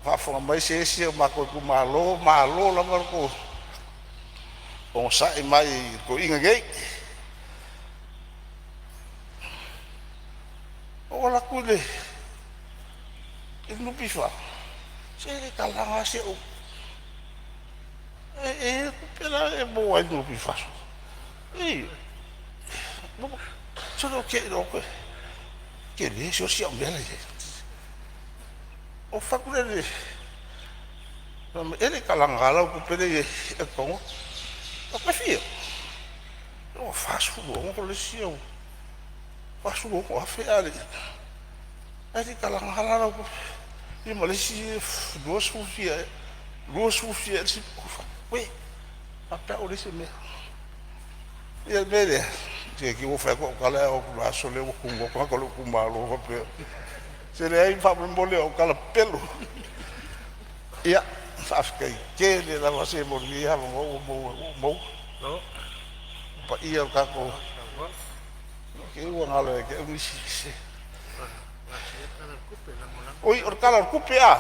Faafofoga mai se isi o matou itumalo, malo lava le onosai mai i toeaiina nei. Ou alu atu i le NPF, se e le kalaga lava si au… E i ai le tupe la e maua ai i le NPF? Ioe. Sole ou te iloa ou te tele sole si au mea la e i ai. Ou fai atu lea i le… fai mai, e le i kalaga lava lau tupe lea e i ai e te tago. Ou fai atu, e fia? Ua $46 le isi au $46,000 ae le i kalaga lava la lau tupe. Ia ma le isi 20 fia ea, 20 fia ea le isi. Ou fai atu, auē, faapea au e leai se mea. Ia o le mea lea, se te i ua fai atu au tala ae oo atu i le aso lea ua tunoa tagata o lou itumalo faapea… Se leai, faamolemole o au tala pepelo. Ia, faafetai tele lava se mo lenei avanoa ua maua ua ou maua. Le paia o le tatou… ne i te i ua galo ia te au nisi. Oi, o le Tala o le Tupe a!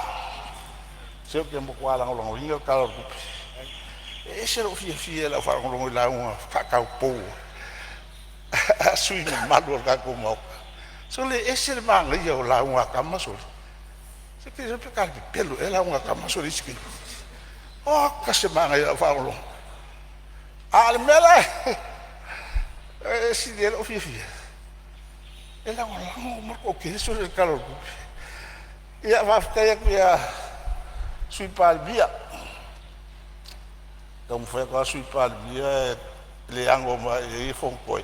Se ou te matua lagolagoina le Tala o le Tupe. E ese lou fiafia i lau faalogologo i lauga faataupou a sui usufono mamalu o le tatou Maota. Sole, e ese le manaia o lauga a tama sole. Se e te iloa pe ta te pepelo ea lauga a tama sole i isi taimi. Oka se manaia i lau faalogologo. A o le mea la e sili ai lou fiafia, e lagolago uma le toatele sole i le Tala o le Tupe. Ia faafetai atu i le Sui Palemia, taumafai atu lava le Sui Palemia e le ano mai e ia fonotoe,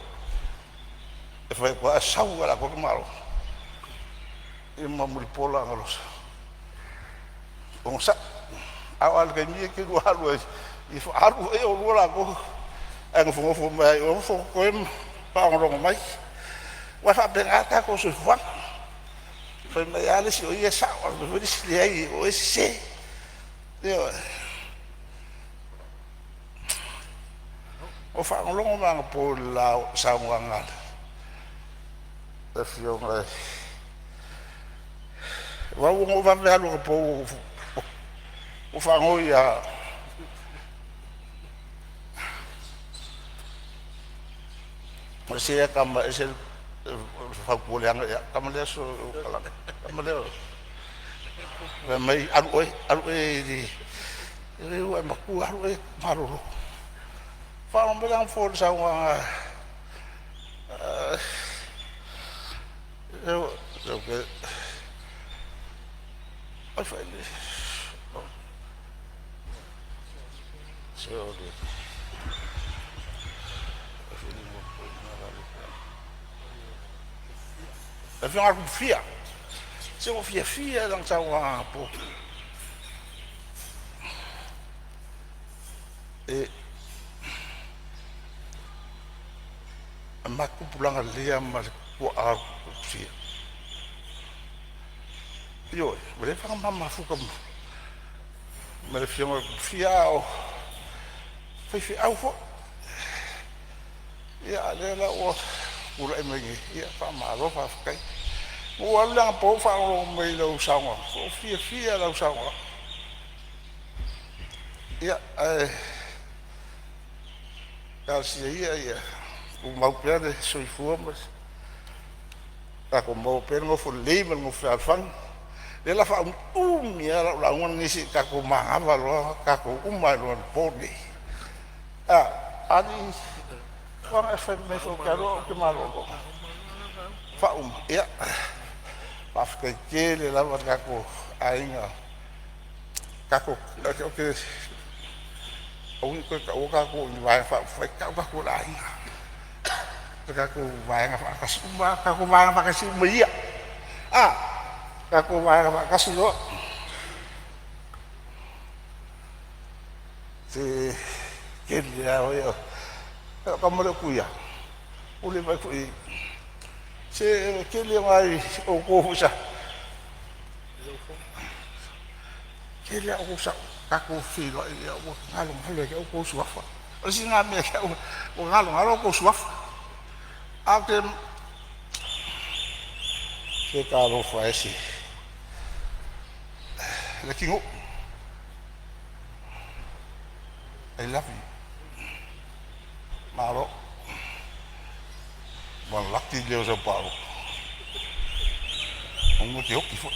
e fai atu lava ae sau lava i le atoa le tamaloa. Ia ma Mulipola anarosa, onosai. A oo lava i le taimi ia e te lua alu ai e faaalu ai oulua latou ae nofonofo mai lava i o fonotoe ma faalogologo mai. Aua e faapena le tatou soifuaga, fai mai lava le isi o ia e sao ae fai mai le isi, leai o oe e sese. Ioe. Na ou faalogologo mai anapo i le saunoaga a le Afioga ia Mauu na ou vave alu anapo ua ou faanoi ia sea tama e ese le fautua leaga ia au, le tama lea le tama lea fai mai, “Alu oe, alu oe e leai ua e matua, alu oe e malolo.” Faalogo mai la anapo i le saunoaga a le Afioga ia Tupufia. Se ua ou fiafia lava i lana saunoaga anapo. E matou tupulaga lelei lava ma le tuaa o Tupufia. Ioe, ua leva ona ma mafuta ma le afioga ia Tupufia a o faifeau foi. Ia, a o lea la ua tulai mai nei, ia faamalo faafetai. Ua ou alu la anapo ou faalogologo mai i lau saunoaga, ua ou fiafia lava i lau saunoaga. Ia, ae talosia ia ia tumau pea le soifua ma tatou maua pea le nofo lelei ma le nofo fealofani. O lea o le a faaumiumi lava lau lauga lenei se i tatou manava loa tatou uma ai loa i le po lenei. A, alii, na e fai mai foi ou te alu au ou te malolo. Faauma. Ia, faafetai tele lava le tatou aiga, tatou te aua ne i toe taua tatou o ni Vaega Faaupufai, tau tatou o le aiga, o le tatou vaega faatasi uma lava, tatou vaega faatasi uma ia, a tatou vaega faatasi loa. Se tele lava ia o… O lau tama lea o Tuia, ua le vaai atu i ai, se o le tele o nai outou foi sa tele lava outou sa tatou feiloai ua galogalo ia te au outou suafa. O le isi lena mea ia te au ua galogalo outou suafa. Ae ou te… Se talofa e, Leatinuu, I love you. Malo. Ua laki le leo o sau paaoga. Aua e te oti foi.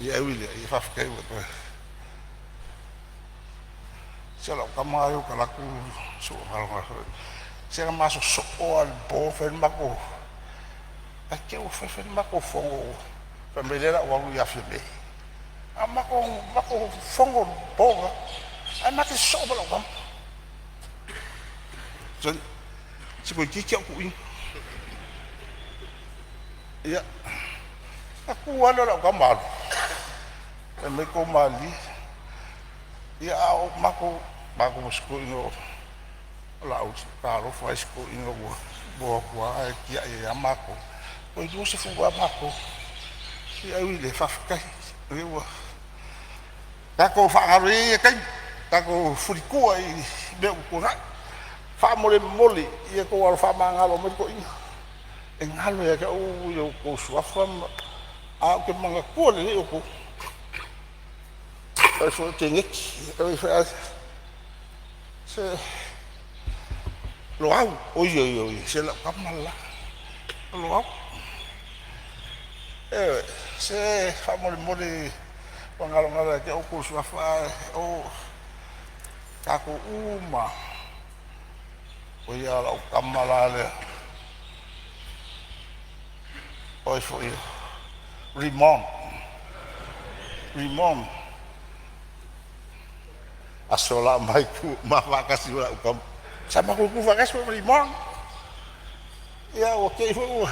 Ia ae ui i lea, ia faafetai ua e toe. Se o lau tama lava ia ou te alu atu se na ma sosoo lava i le po fai le matou, ae te i ua fai fai le matou fono fai mai lea o le a ou alu ia Fiame. A o matou fono i le po lena, ae ma te sosoo ma lau tama. Se toeitiiti lava ou tuuina. Ia, ona tu lava lea o lau tama alu, fai mai tou malilie. Ia a o matou ma si toeaina o Laauli, talofa e i si toeaina ua o atu lava ae tiai ai lava matou. Toe 20 lava matou. Ia ae ui i lea, faafetai o lea ua tatou faagalo ia ia taimi, tatou fulitua i mea ua tuanai. Faamolemole ia outou alo faamagalo mai le toeaina, e galo ia te au outou suafa ae ou te manatua lelei outou. O oe foi Teneti, se Loau, oi oi oi, se lau tama le la o Loau. Ioe, se faamolemole ua nalonalo ia te au outou suafa, ae o tatou uma lava. O ia o lau tama la lea, o ai foi o Rimon, Rimon aso la o ma faatasi ma lau tama, sa matou tutu faatasi foi ma Rimon. Ia ua te i foi ua